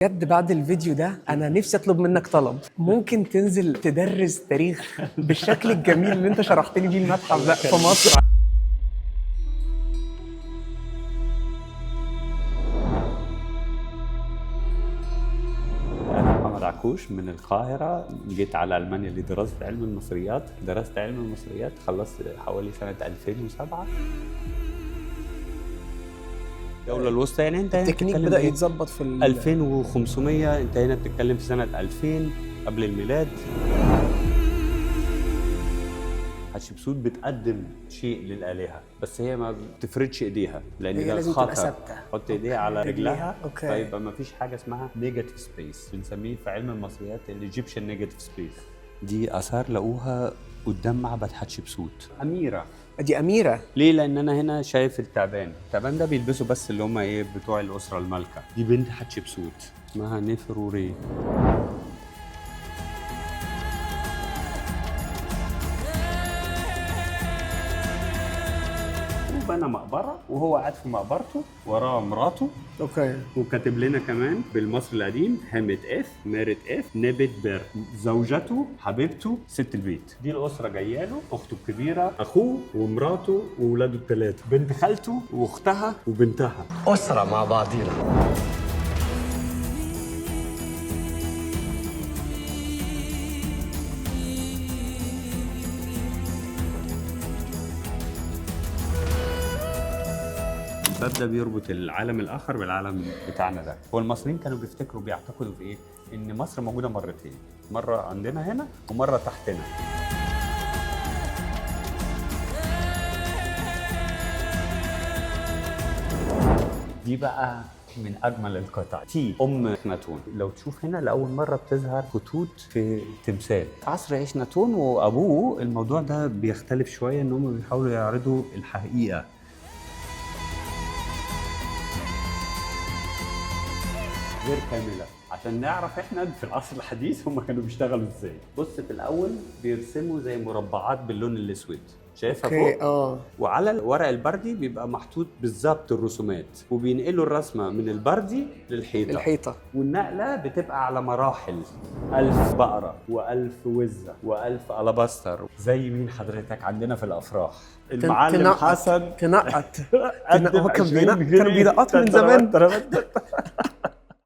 بجد بعد الفيديو ده انا نفسي اطلب منك طلب، ممكن تنزل تدرس تاريخ بالشكل الجميل اللي انت شرحت لي بيه المتحف ده في مصر؟ أنا محمد عكوش من القاهرة، جيت على ألمانيا لدراسة علم المصريات. درست علم المصريات، خلصت حوالي سنة 2007. الدولة الوسطى يعني أنت هنا التكنيك بتتكلم بدأ إيه؟ يتظبط في 2500، أنت هنا بتتكلم في سنة 2000 قبل الميلاد. حتشبسوت بتقدم شيء للآلهة، بس هي ما بتفردش ايديها لان هي ده لازم تبقى خطر. ثابتة. تحط ايديها على رجلها. okay. فيبقى ما فيش حاجة اسمها negative space، بنسميه في علم المصريات ال Egyptian negative space. دي اثار لقوها قدام معبد حتشبسوت. اميره. دي اميره. ليه؟ لان انا هنا شايف التعبان، التعبان ده بيلبسه بس اللي هم ايه بتوع الاسرة المالكة. دي بنت حتشبسوت اسمها نفروري. وبنى مقبره وهو قاعد في مقبرته وراه مراته. okay. وكاتب لنا كمان بالمصري القديم هامت اف مارت اف نبت بر، زوجته حبيبته ست البيت. دي الاسرة جاية له، اخته الكبيرة، اخوه ومراته واولاده الثلاثة، بنت خالته واختها وبنتها. أسرة مع بعضينا. الباب ده بيربط العالم الاخر بالعالم بتاعنا ده. هو المصريين كانوا بيفتكروا بيعتقدوا في ايه؟ ان مصر موجودة مرتين، مرة عندنا هنا ومرة تحتنا. دي بقى من اجمل القطع، تي ام اخناتون. لو تشوف هنا لاول مرة بتظهر خطوط في تمثال. في عصر اخناتون وابوه الموضوع ده بيختلف شوية، ان هم بيحاولوا يعرضوا الحقيقة. غير كاملة عشان نعرف احنا في العصر الحديث هم كانوا بيشتغلوا ازاي. بص في الاول بيرسموا زي مربعات باللون الاسود، شايفها okay فوق؟ اه. وعلى الورق البردي بيبقى محطوط بالظبط الرسومات، وبينقلوا الرسمة من البردي للحيطه. الحيطة. والنقله بتبقى على مراحل، 1000 بقرة و1000 وزه و1000 alabaster. زي مين حضرتك عندنا في الافراح؟ المعلم تنقط. حسن تنقط. قدم هو كان 20 كانوا جنيه. بينقطوا من زمان.